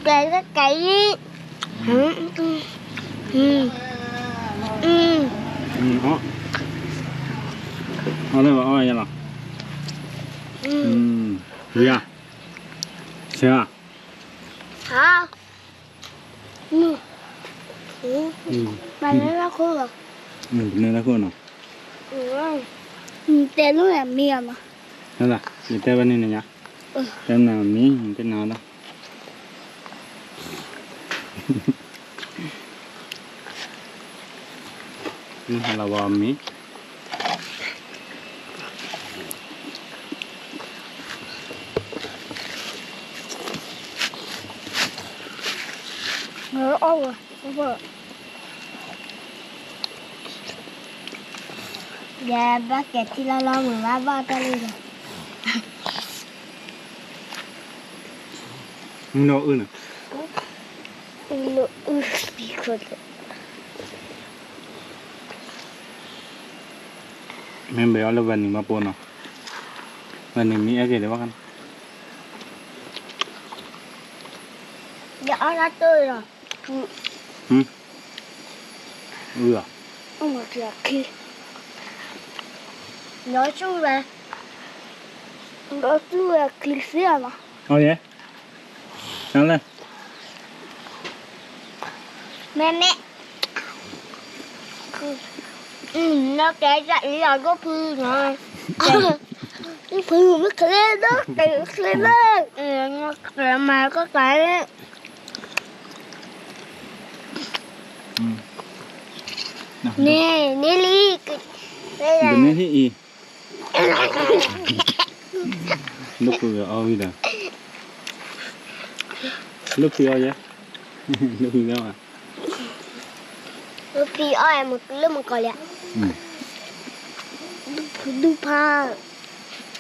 ကဲကဲကဲ อืม อืม อืม อืม อ๋อ เอาเลยว่าอ้อยเหรอ อืม อืม เบียร์ เสีย อืม อืม อืม ပှၤလဲၤလၢခိၣ်လီၤ อืม ပှၤလဲၤလၢခိၣ်နီၤ อืม อืม တဲလို့ရမီးအမ ဟုတ်လား ယတဲဘဲန့ၣ်နညါ อืม တဲမနုၤမီး တဲနၤလီၤ နဟးလီၤဝဲမံၤ အီၣ်ဝဲ ယဘၣ်ကဲထံလီၤလီၤ မုၢ်ဘၣ်ဘၣ်တၢ်လံဒီး မ့ၢ်နီၢ်အုၣ်န့ၣ် မ့ၢ်နီၢ်အုၣ်သံခိၣ်လၢ မ့ၢ်ဘဲအီၤလၢဝဲနံၤမးပိနီၤ ဝဲနံၤမံၤအဲၣ်က့ၤဒံးဘၣ်ခါန့ၣ် ယအီၣ်တၢ်တိၢ်လီၤ ဟမ် အုၣ်လီၤ အမတခံ ဒီးသူဝဲ ဒီးသူဝဲချံသ့ၣ်အမ အီၤယဲ နလဲ မ့မ့ၢ် နကဲယအံၤအဒိၣ်ဖုနီၤ ဖုမ့ၢ်ချ့ဒီး ကဲချ့လၢ မၤကကဲ န့ၣ် န့ၣ်လံ ကန့ၣ်ဟံၣ်အံၤ လၢဖုဂၤအီၣ်ဝံၤဒီး လၢဖုအီၣ်ယဲ လၢဖုဂၤဘၣ် လၢဖုအီၣ်ယဲ မ့ၢ်လၢမ့ၢ်ကီးလံ ဒူၣ်ဖုဒူၣ်ဖး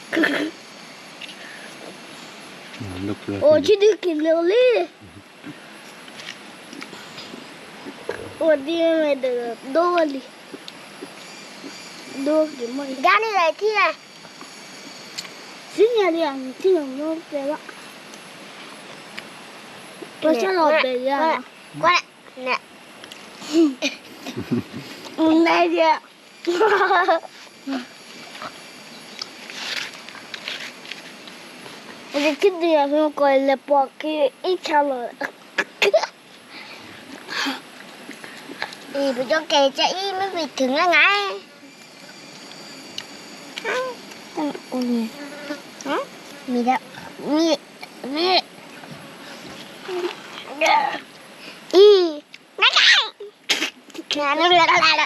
အိၣ်ဆံဒုက့ၤလီၤလံ အိၣ်ဒ်မ့ၢ်ဒီး ဒိၣ်ဝဲလံ ဒိၣ်က့ၤမ့ၢ်လံ ဒၣ်န့ၣ်လဲၤထံၣ်လဲၣ် သ့ၣ်ညါလံ နထံၣ်လီၤမ့ၢ်တဲဘၣ် ပှၤဆၢလီၤဘဲယါ ကွၢ် နဲ နဲယဲ ပကထံၣ်ဒုးယၤဖဲမကီးလဲၤပှၤက့ၤအ့ၣ်ဆါလီၤ အံၤ ပကကဲကဲအံၤ မ့ၢ်ပထုးငါငါ မ့ၢ်ဒီး မ့ၢ် မ့ၢ် အံၤ နက န